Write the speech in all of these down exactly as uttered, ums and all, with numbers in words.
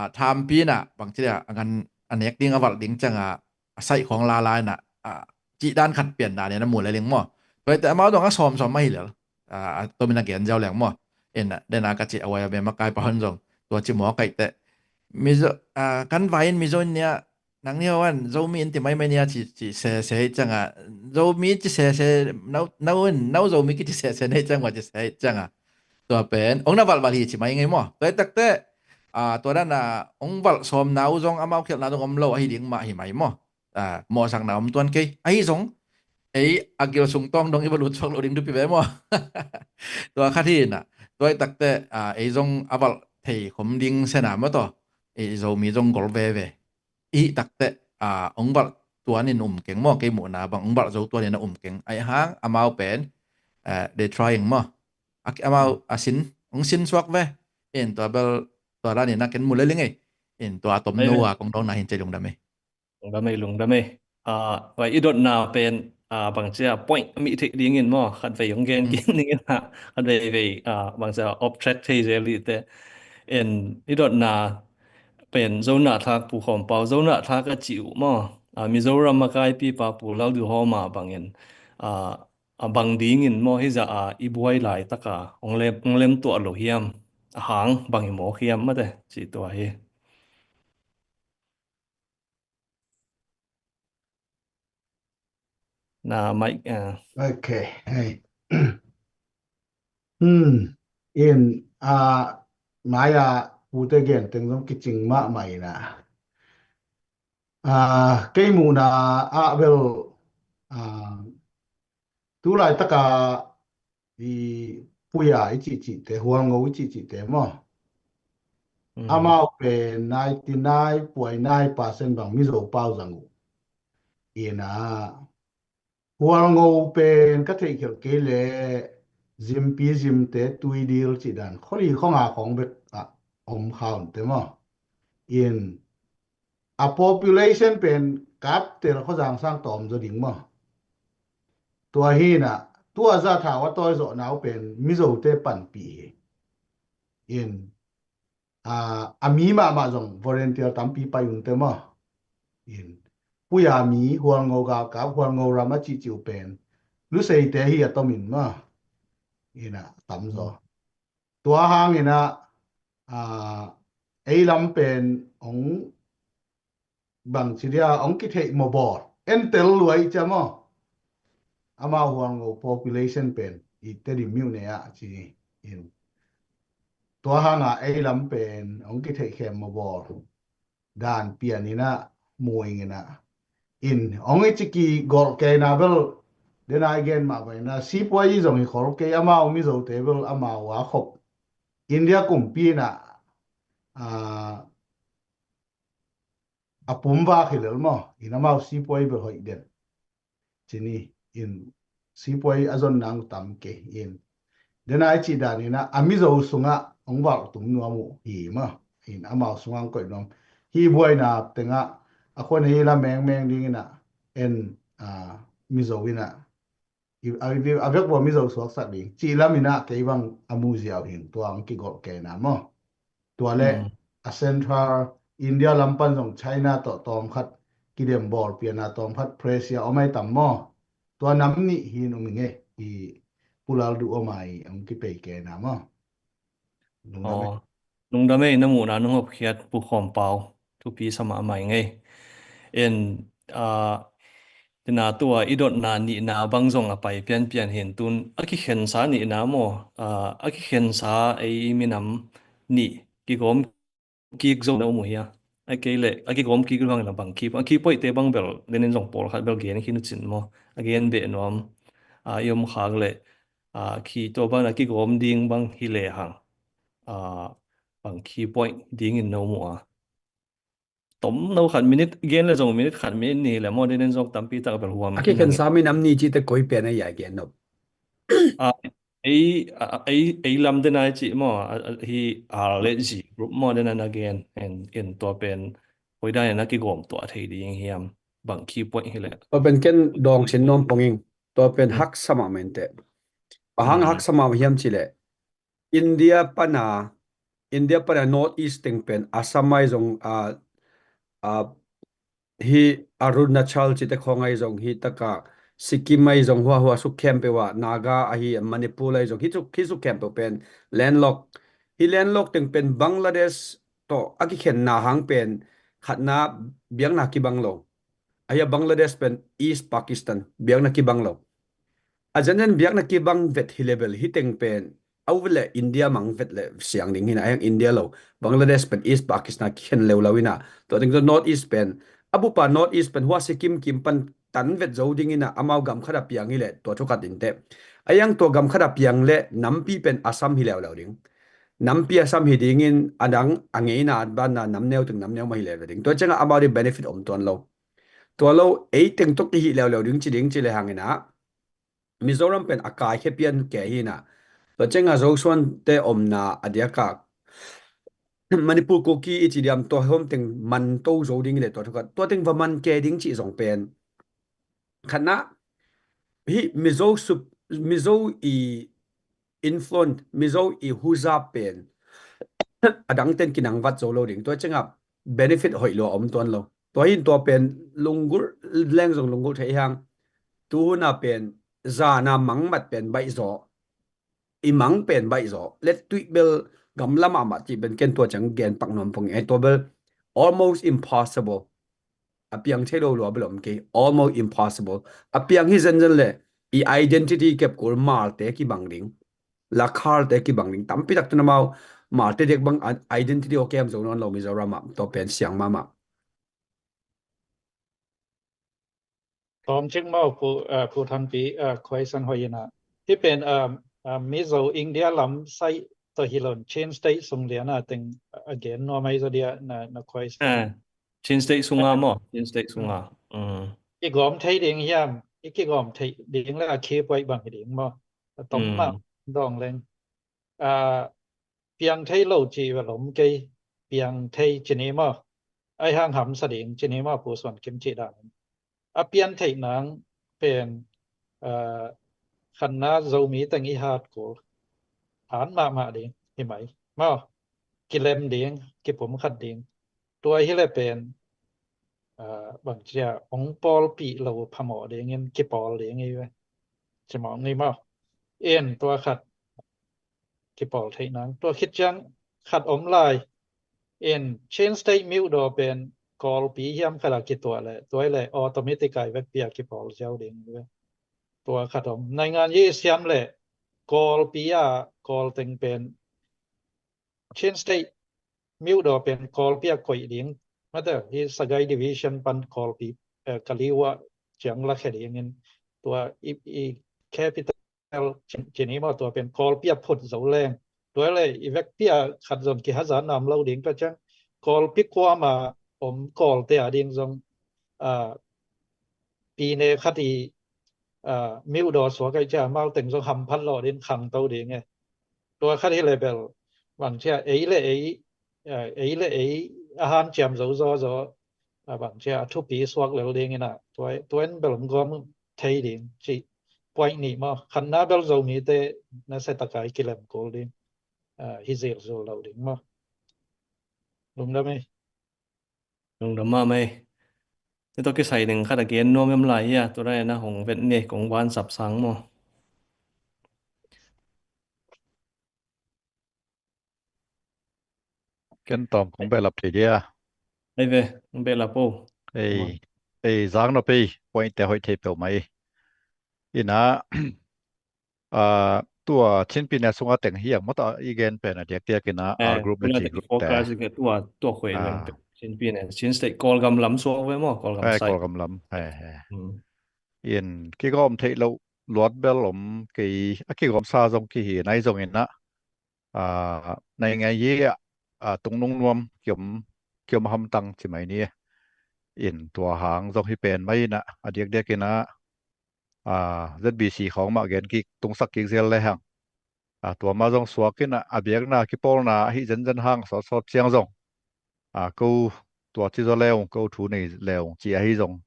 a thampi inah bangci dia a ngan a nek ding a valh ding cianga a saih khawng lala inah a cih dan khat pian dan ina mu le ling maw? Tua ite amau dong a sawmsawm ahi lel. A tomin a gen ziau leng maw? Ina dena ka cih a wai a bem a kai pahon zong tua ci maw kaihte Mizo, a kan vai in Mizo in nia nang nia wan Zomi in ti maimai nia ci ci sese hi cianga Zomi ci sese nau nau in nau Zomi ki ci sese nei cianga ci se hi cianga tua pen ong na valval hi ci mai ngei maw? Tua hi takte a tua dana ong valh sawmna uh zong amau khialhna zong om lo ahi ding mah hi mai maw? A mawhsakna om tuan kei ahi zong ei a gil sung tawng dong i va lut suak lo ding dupi ve maw? Tua khat hi inah tua hi takte a ei zong a valh thei khom ding sena maw taw i Zomi zong gol veve i takte a ong valh tuanin um keng maw? Kei muhna bang ong valh zo tuanin a um keng ahi hang amau pen a they trying maw? A amau a sin ong sin suak ve in tua bel tua danin a ken mu le ling ei in tua a tom no a kong dongna hin cei lungdam ei. Lungdam ei, lungdam ei. A vai i dotna pen a bangcia point a mih theih dingin maw khat vei ong gen kik dingin a khat vei vei a bangcia off track thei zel dihte. En i dotna pen Zona Thlak Pu Khawm Pau Zona Thlak a cih uh maw? A Mizoram a kaipipa Pu Lalduhawma bangin a a bang dingin maw hizah a i buai laitaka ong lem ong lem tuah lo hiam? A hang bang hi mawk hiam mate cih tua hi. Na mai a. Ok. Hei. Hmm. In a mai a pute gen teng zong kicing mahmah ina a kei muhna ah bel a tu laitaka i puia i cihcihte Hualngo i cihcihte maw? Amau pen ninety nine point nine percent bang Mizo pau zang uh. Ina Hualngo pen ka theihkhelh kei le Zimpi Zimte Tuidil cih dan kholi khonga khong bek ah om khaunte maw? In a population pen kaptel khuazang sang tawm zaw ding maw? Tua hinah tua za thau a tawi zawhna uh pen Mizote panpih hi. In a mi mahmah zong volunteer tampi pai unte maw? In puia mi Hualngo galkap Hualngo ram a cihcih uh pen Luseite hi a tomin maw? Inah tamzaw tua hanginah a ei lam pen ong bangci dia ong kitheih mawbawl entel luai cia maw? Amau Hualngo population pen i Tedim miuh ne ah ci in tua hanga ei lam pen ong kitheih khem mawbawl dan pianinah muinginah in ong i ciki golh keina bel dena i gen mah bangina sipuai i zong hi khol kei amau Mizote bel amau a khop India kumpi inah a pumvak hi lel maw? In amau sipuai bel hoih den cini in sipuai a zon nang tam kei in dena i cih daninah a Mizo sungah ong valh tum nuam uh hi maw? In amau sungah ong koih nuam hi buaina tengah a khuanei la mengmeng dinginah en a Mizo inah a vekvua Mizo suaksak ding cih laminah kei bang a muziau hing tua ang kigolh kena maw? Tua le a Central India lampan zong China tawh tawmkhat kidembawl piana tawmkhat press ia om ai tam maw? Tua nam nih hin um inge i pulal duh om ai ang kipei kena maw? Lungdam ei na muhna nung hopkhiat Pu Khawm Pau thupi sa mahmah ing ei. En a tina tua i dotna nihna bang zong a pai pianpian hin tun a kikhensa nihna maw? A kikhensa ei minam nih kigawm kik zo na um uh hia? A kei leh a kigawm kik bang la bang kip a kipoihte bang bel denin zong pawlkhat bel gen khin uh cin maw? A gen beh nuam a i om khak leh a khi tua bana kigawm ding bang hi lehang a bang khi point dingin no mu a tom no khat minute gen le zong minute khat minute ni le maw denen zong tampi tak bel huam a kikhen sa minam ni cite koi pen a ia gen no a ei ei ei lam dena ci maw hi a le zi group maw dena na gen en en tua pen koi dan na kigawm tua thei ding hiam bang khi point hi le tua pen ken dong sin nom ponging tua pen hak sama mente a hang hak sama hiam ci le India pana India pana North East teng pen Assam ai zong, a, a, hi Arunachal cite khawng ai zong, hi taka Sikkim ai zong, hua hua suk khempeuh ah, Naga ahi, Manipur ai zong, hi suk, hi suk khempeuh pen landlock. Hi landlock teng pen Bangladesh tawh a kikhenna hang pen khatna biakna kibang lo. Ahi a Bangladesh pen East Pakistan biakna kibang lo. A zenzen biakna kibang vet hi le bel hi teng pen a u vet le India mang vet le siang ding hi na, a hiang India lo. Bangladesh pen East Pakistan khen leuleu hi na. Tua teng tua North East pen a bupa North East pen hua Sikkim kim pan tan vet zo ding hi na, amau gam khat a piang hi le tua thu khat in teh. A hiang tua gam khat a piang le nampi pen Assam hi leuleu ding. Nampi Assam hi dingin a dang a ngeina a banna nam neu teng nam neu mah hi leuleu ding. Tua ciangah amau ding benefit om tuan lo. Tua lo ei teng tawh kihih leuleu ding ci ding ci le hang hi na. Mizoram pen a kaikhe pian ke hi na. Tua ciangah Zosuan te omna a diaka Manipur Kuki i ci diam tua hom teng man to zo ding le tua thu khat. Tua teng va man ke ding ci zong pen. Khatna hi Mizo sup, Mizo i influence, Mizo i huzap pen a dang ten kinang vat zo lo ding. Tua ciangah benefit hoih lua om tuan lo. Tua hin tua pen lunggulh leng zong lunggulh thei hang. Tu huna pen zana mangmat pen baih zaw. I mang pen baih zaw. Let tuih bel gamla mahmah cih pen ken tua ciang gen pak nuam pong. Ai tua bel almost impossible. A piang thei lo lua bel om kei. Almost impossible. A piang hi zenzen le i identity kep kul Malte kibang ding. Lakhar te kibang ding. Tampi tak tun amau Malte dek bang a-, identity aw kem zo nawn lo Mizoram ah. Tua pen siang mahmah. Tawm cik maw, Pu, ah, Pu Thanpi, ah, question hoih ina. Hi pen, ah, ah, Mizo India lam sai tawh hi lon Chin State sung lian a teng a gen nuam ai zaw dia na, na question. Ah, Chin State sunga maw, Chin State sunga. Mm. Kigawm thei ding hiam, i kigawm thei ding le a khi puai bang hi ding maw. A tom mah dawng leng. Ah, piang thei lo ci va lom kei, piang thei ci ni maw. Ai hang hamsa ding ci ni maw, Pu Suan Kim ci dan. A pian theih nang pen, ah, khanna Zomi teng i hat kul. Hat mahmah ding, hi mai. Maw, kilem ding, kipum khat ding. Tua hi le pen, ah, bang cia, ong pawlpih lo phamawh dingin, kipawl ding i ve. Ci mawng ni maw. In tua khat, kipawl theih nang. Tua khit ciang khat om lai. In Chin State miuhdaw pen Kawlpi hiam khat a kituah le, tua le automatic a i vekpi a kipawl ziau ding ve. Tua khat om. Naingan yi siam le Kawlpi a Kawl teng pen Chin State miuhdaw pen Kawlpi a koih ding. Mate, hi Sagaing Division pan Kawlpi, eh, Kaliwa ciang lakhia dingin tua i, i capital Cin, cin hi maw tua pen Kawlpi a phut zo leng. Tua le i vekpi a khat zong kihazat nam lo ding tua ciang Kawlpi kuama om Kawlte a ding zong, ah, pine khat i, ah, miuhdaw suak ai cia mau teng zong hamphat lawh ding khangto ding e. Tua khat hi le bel bang cia ei le ei, ah, ei le ei a hanciam zo zaw zaw, ah, bang cia a thupi suak lel ding ina tua, tua in bel om gawm thei ding ci point nih maw. Khatna bel Zomite nasia taka i kilem kul ding, ah, hi zilzul lo ding maw. Lungdam ei. Lungdam mahmah ei. Ni tawh kisai ding khat a gen nuam em lai hia, tua dai na hong vet ni, kong van sap sang maw. Ken tawm kong behlap thei dia. Ei ve, kong behlap o. Ei, ei, zang nop ei, point te hoih thei peuh mai. Ina, ah, tua Chin Pyine sunga teng hiang mawta i gen pen a diakdiak ina, ah, group le ci group te. Tua, tua khuai pen Chin Pyine, Chin State, Kawlgam lam suak ve maw, Kawlgam sai. Kawlgam lam, he, he. In kigawm theih loh luat bel om kei, a kigawmsa zong kihi nai zong ina, ah, nai ngai hi, ah, tungnung nuam kiom, kiom hamtang ci mai ni. In tua hang zong hi pen mai ina, a diakdiak ina, ah, Z B C khawng mah gen kik, tungsak kik zel le hang. Ah, tua mah zong suak ina, a biakna kipawlna ahi zenzen hang sawtsawt ciang zong. Ah, ko tua ci zaw leung, ko thu nei leung ci ahi zong.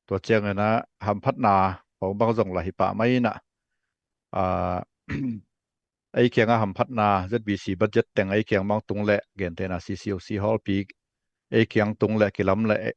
Tua ciang ina hamphatna khawng bang zong la hi pah mai ina. Ah, ei kiangah hamphatna Z B C budget teng ei kiang mang tung leh gentehna C C O C hall pi ei kiang tung leh kilam leh